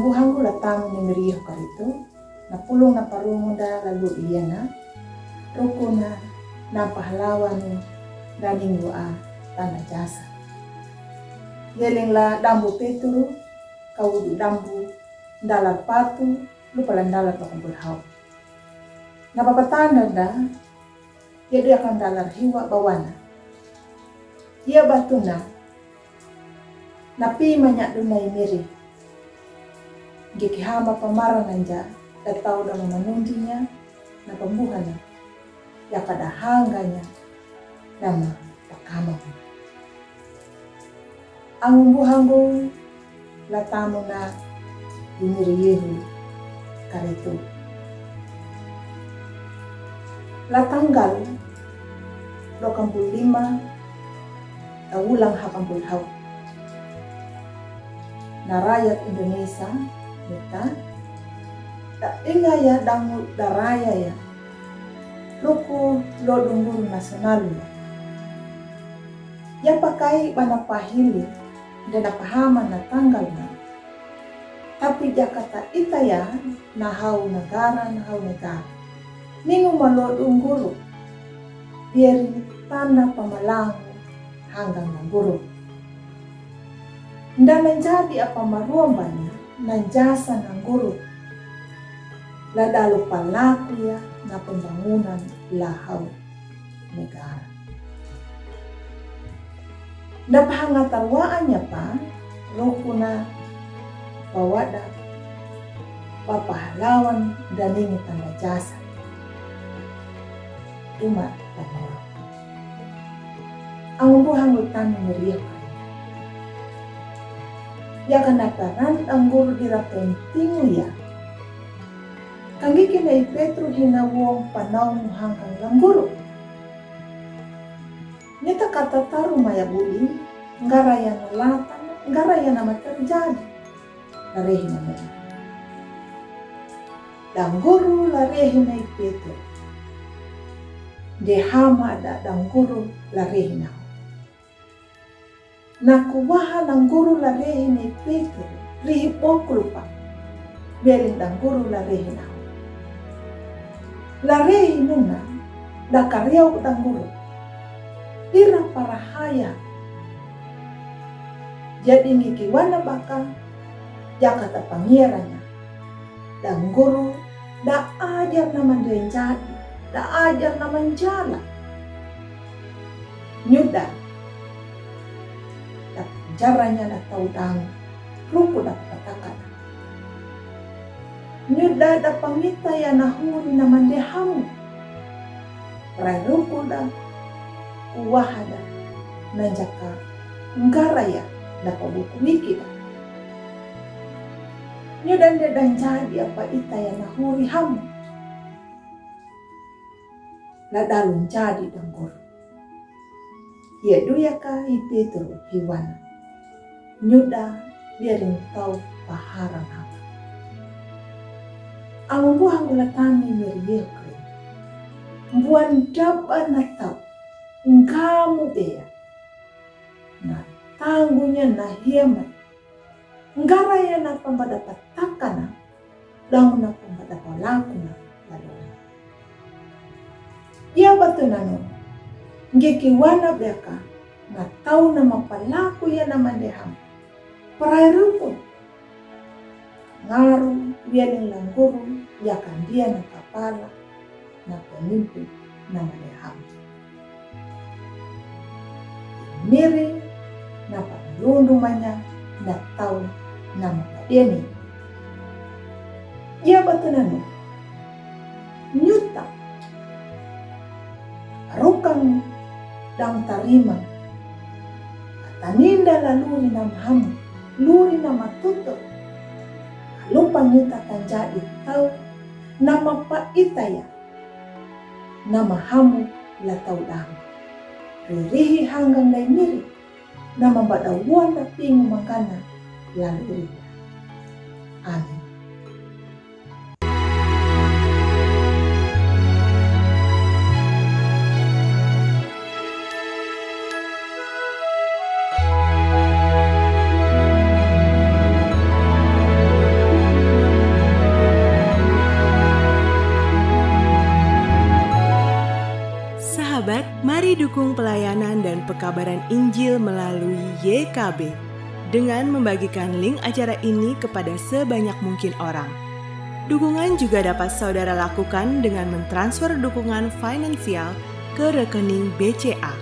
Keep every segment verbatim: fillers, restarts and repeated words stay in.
Buhanggu la tamu ni miriyo karitu, na pulung na parungu da lalu iyana, rukuna na pahlawan da ningu a tanda jasa. Yeling la dambu Petru, kau du dambu, dalar patu, lupa la dalar pakumpul hau. Na papatanda da, Ia dia kan dalar hiwa bawana. Ia batuna. Na pi manya dunai miri. Giki hama pamara nanja, da tau da mamanundinya, na pambuhana. Ia kada hanganya, nama pakama. Angumbu hanggu la tamu na yumiri Yehu karitu. La tanggal dua puluh lima, ta wulang dua puluh hau. Na rakyat Indonesia, mita, ta inga ya dangu daraya ya. Luku lo dungguru nasional. Ya pakai bana pahili, dena pahama na tanggal na. Tapi Jakarta ita ya, na hau negara, na hau negara. Ningu malo dungguru. Biarin tanda pamalang hanggang na guru. Nda na jadi apa maruambanya, na jasa na guru. La dalu palaku ya, na pembangunan la hau negara. Nda pahanga taruaannya pa, rukuna, pawada, papahlawan, da ningu tanda jasa. Tuma tanda. Angumbu hanggu tanu miriyo. Ya kana paran dangguru dira penting ya. Kanggi kina i Petru hina wong panau muhanggang dangguru. Nita kata taru maya buli, ngaraya na latan, ngaraya na matar jadi. Larehi na mena. Dangguru larehi na i Petru. De hama da dangguru larehi na. Na kuwaha dangguru larehi na i Petru. Rihi boklu pa. Belin dangguru larehi na. Larehi nuna da kariau dangguru. Ira parahaya. Jadi ngikiwana baka. Jakata pangiaranya. Dangguru, da ajar na mandenjadi, da ajar na manjala. Nyuda, da jaranya da tau dang, ruku da patakana. Nyuda da pangita ya nahuri na mandehamu. Prai ruku da, kuwaha da, nanjaka, ngaraya, da pabuku wiki da. Nyuda nde danjadi apa ita ya nahuri hamu. La dalu njadi dangguru. Ia duyaka i Petru hiwana. Nyuda biarin tau paharan haka. Angumbu hanggu la tani miriyo kre. Mbuan daba na tau. Ngamu bea. Na tanggunya na hiaman. Ngaraya na pambada patakana, daun na pambada palakuna, lalu. Ia batu nanu, ngikiwana beka, na tau na mapalaku ya na mandeham. Parai rukun. Ngaru, wialing langguru, ya kandia na kapala. Na pemimpin na mandeham. Miri na palundu manya na tau na mapadiani. Ia batu nanu. Nyuta. Rukang dang tarima. Taninda la luri na mahamu. Luri na matutu. Lupa nyuta tanjadi tau. Na mapaita ya. Na mahamu la tau dang. Ririhi hanggang lai miri. Na mambada wuan da pingu mangkana lalu rida. Amin. Mari dukung pelayanan dan pekabaran Injil melalui Y K B dengan membagikan link acara ini kepada sebanyak mungkin orang. Dukungan juga dapat saudara lakukan dengan mentransfer dukungan finansial ke rekening B C A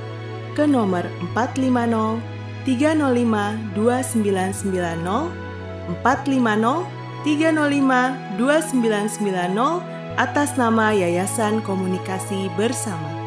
ke nomor empat lima nol tiga nol lima dua sembilan sembilan nol, empat lima nol tiga nol lima dua sembilan sembilan nol, atas nama Yayasan Komunikasi Bersama.